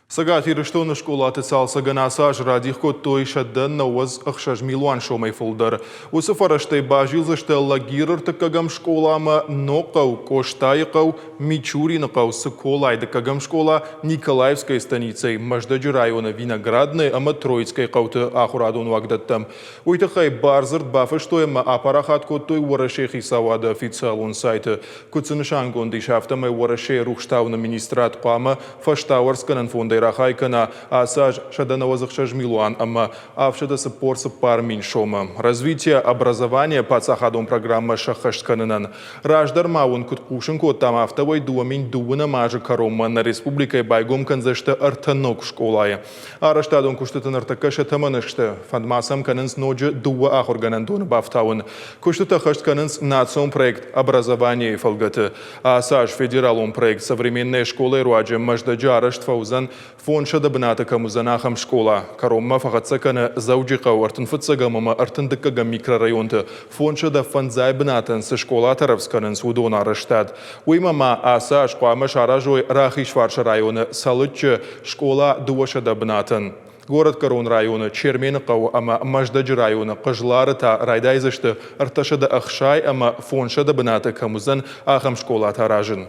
Цӕгат Ирыстоны скъолаты цалцӕгӕн ацы аз радих кодтой 196 милуан сомӕй фылдӕр. Уыцы фӕрӕзтӕй базилдзысты Лагиры ӕртыккӕгӕм скъоламӕ, Ногхъӕу, Къостайыхъӕу, Мичурины хъӕу, Цыколайы дыккӕгӕм скъола, Николаевскӕйы станицӕйы, Мӕздӕджы районы Виноградный ӕмӕ Троицкӕйы хъӕуты ахуырадон уагдӕттӕм. Уый тыххӕй бардзырд бафыстой ӕмӕ апарахат кодтой Уӕрӕсейы хицауады официалон сайты. Куыд снысангонд ис, афтӕмӕй Уӕрӕсейы рухстауыны министрад хъуамӕ фӕстауӕрцгӕнӕн фондӕй рахай кӕна ацы аз 196 милуан ӕмӕ 744 мин сомы. Развитие образования паддзахадон программӕ сӕххӕст кӕнынӕн. Раздӕр ма уын куыд хъусын кодтам, афтӕмӕй 2009 азы кӕронмӕ нӕ республикӕйы байгом кӕндзысты ӕртӕ ног скъолайы. Арӕзтадон куыстыты ныртӕккӕ сӕ тӕмӕны сты. Фӕнд ма сӕм кӕнынц ноджы дыууӕ ахуыргӕнӕндоны бафтауын. Куыстытӕ хӕст кӕнынц национ проект «Образование-йы фӕлгӕты. Ацы аз федералон проект «Современная школа-йы руаджы Мӕздӕджы арӕзт фӕуыдзӕн 500 бынаты кӕм уыдзӕн, ахӕм скъола. Кӕронмӕ фӕхӕццӕ кӕны Дзӕуджыхъӕуы ӕртынфыццӕгӕм ӕмӕ ӕртындыккӕгӕм микрорайонты 505 бынатӕн цы скъолатӕ рӕвдз кӕнынц, уыдон арӕзтад. Уыимӕ ма ацы аз хъуамӕ саразой Рахизфарсы районы Цӕлыччы скъола 200 бынатӕн. Горӕтгӕрон районы Чермены хъӕуы ӕмӕ Мӕздӕджы районы Хъызлары та райдайдзысты 360 ӕмӕ 500 бынаты кӕм уыдзӕн, ахӕм скъолатӕ аразын.